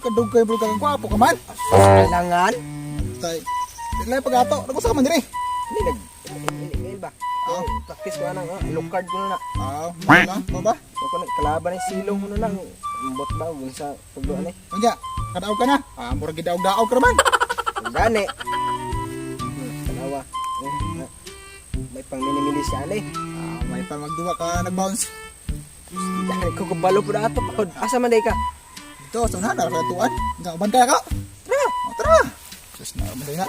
Kadugay bro kang gwapo ka man. Kailangan. Tay. Dili pag-ato, nag-usa ka man diri. Hindi nag email ba? Ah. Oh, practice ko na nga, look card ko na na. Ah, uh, lang, mo ba? Ko na kalaban ni silong ko na lang. Ambot ba ug sa tugduan eh. Unya, kadaog ka na. Ah, murag gidaog-daog ka naman. Gani. Tanawa. Eh, ah. May pang minimili siya ani. Ah, may pa magduwa ka nag-bounce. Dahil ko kabalo po na ato pa. Asa man day ka? Dito, sa unahan, nara tuan. Nga, uban kaya ka. Tara. O, tara. Sus na, uban na.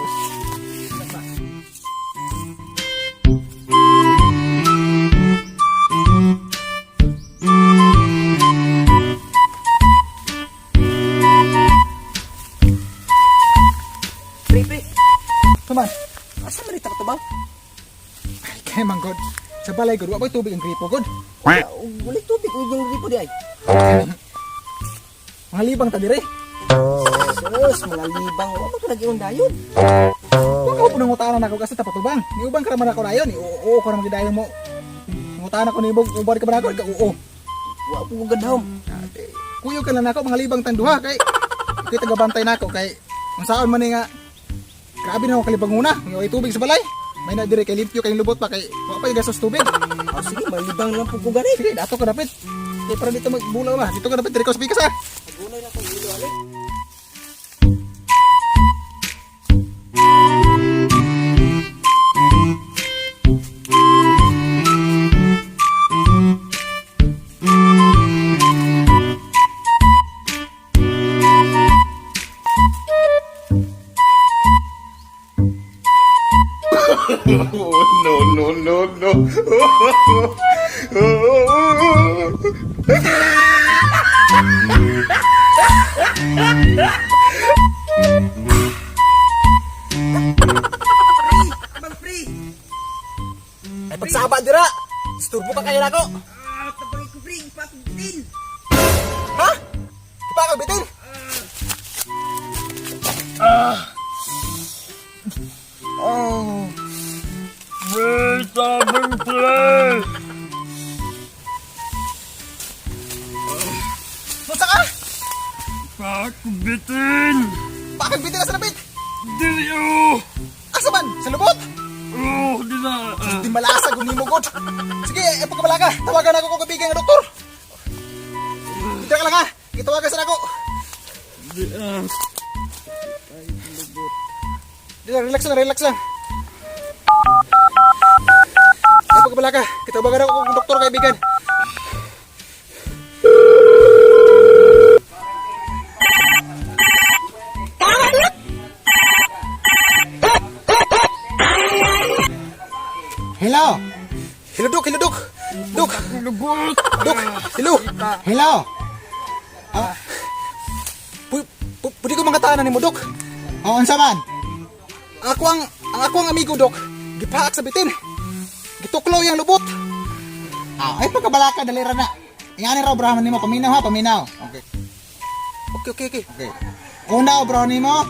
Pre, pre. Tuman. Asa man dito ka ba? Ay, kay man god. Sa balay god, wa ba'y tubig ang gripo god. Wala tubig ug yung gripo di ay. Mga libang ta dire. Sus, mga libang wa man ka nag-iong dayon. Wa ko po nangutana nako kasi tapatubang. Niuban ka raman ako dayon, oo ko raman gidayon mo. Nangutana ko nimo, uban ka man ako, ikaw oo. Wa po ko gadhom. Ate, kuyo ka lang nako mga libang tang duha kay kay tagabantay nako kay unsaon man ni nga grabe na ako kalibanguna, may tubig sa balay. May na dire kay limpyo kay lubot pa kay wa pa gastos tubig. Oh, sige, malibang lang po ko gani. Sige, dato ka dapit. Kay para dito magbulaw ba. Dito ka dapit dire ko sa pikas ah. Gunay na ko ilo ali. Oh, no, no, no, no. Abang pre. Ay pagsaba dira. Isturbo ka kayo nako. Ah, tabangin ko pre, ipakbitin. Ha? Ipakaw bitin. Oh. Pre, tabang pre. Unsa ka? Pakbitin. Bakit bitin na sa dapit? Dili oh. Asa man? Sa lubot? Oh, di na. Di malasa gud nimo god. Sige, ay pagkabala ka. Tawagan ako kong kaibigan nga doktor. Dito ka lang ha. Gitawagan sa nako. Di ah. Dito, relax lang, relax lang. Ay pagkabala ka. Gitawagan ako kong doktor kaibigan. Hello. Hello, Dok. Hello, Dok. Dok. Lubot. Dok, hello. Hello. Ah. Pwede ko mangatanan nimo, Dok. Oo, unsa man? Ang ako ang amigo, Dok. Gipaak sa bitin. Gituklo yang lubot. Ah, ay pagkabalaka dali ra na. Ingani ra obrahan nimo paminaw ha, paminaw. Okay. Okay. Okay. Una obrahan nimo.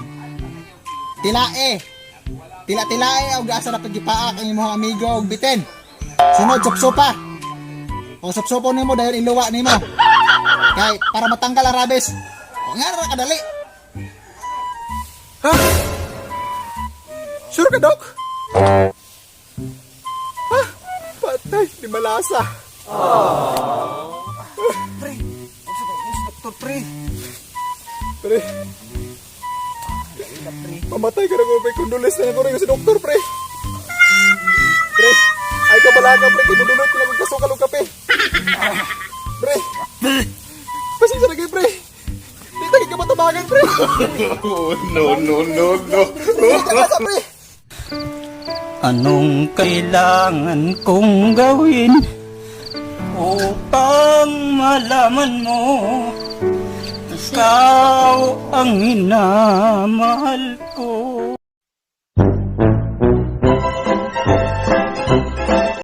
Tilae. Tila-tilae og asa ra pagipaak ang imong amigo og bitin. Sunod supsupa. O supsupo nimo dayon iluwa nimo. Kay para matanggal ang rabis. O nga ra kadali. Ha? Sure ka, Dok? Ha? Patay, di malasa. Pre, unsa ba yung doktor pre? Pre. Mamatay ka na ko, pre. Kundulis na ako rin si doktor, pre. Pre, ay kabalaga, pre. Kinudunot ko lang ang kasukal o kape. Pre. Pasensya na kayo, pre. Di tayo ka matabagan, pre. Oh, no, no, no, no. Pre, ka pre. Anong kailangan kong gawin upang malaman mo ikaw ang minamahal ko?